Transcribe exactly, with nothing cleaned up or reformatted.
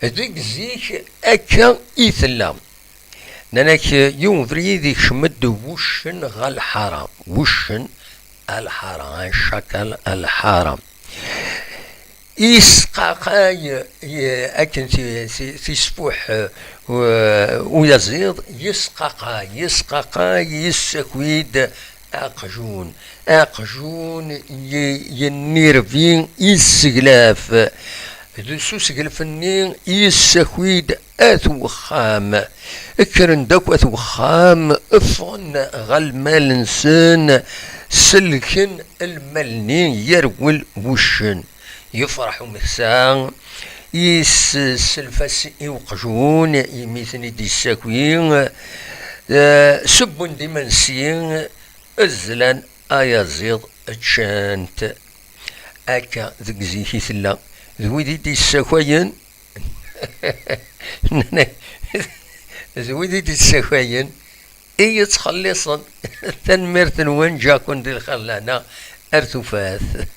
Deg zik akka i tella. Nnan-ak yiwen ubrid ikcem-d wuccen ɣer lḥara. Wuccen ɣer lḥara, un chacal ɣer lḥara. Yesqaqay, y-, akken ti-, ti-, tisfuḥ, uh, uyaziḍ, yesqaqay, yesqaqay, yessaki-d aqjun. Aqjun y-, yennirbi, yesseglaf. D s useglef-nni yessaki-d at wexxam. Kkren-d akk at wexxam, ffɣen ɣer lmal-nsen, sellken lmal-nni, yerwel wuccen. Yefreḥ umeksa, yesself-as i uqjun imi ten-id-yessaki, eh, sewwen-d imensi, zlan ayaziḍ, ččan-t. Akka deg zik i tella. D wid i d-yessakayen, d wid i d-yessakayen i yettxelliṣen. Tanemmirt-nwen, ǧǧiɣ-ken di lxir lehna, ar tufat.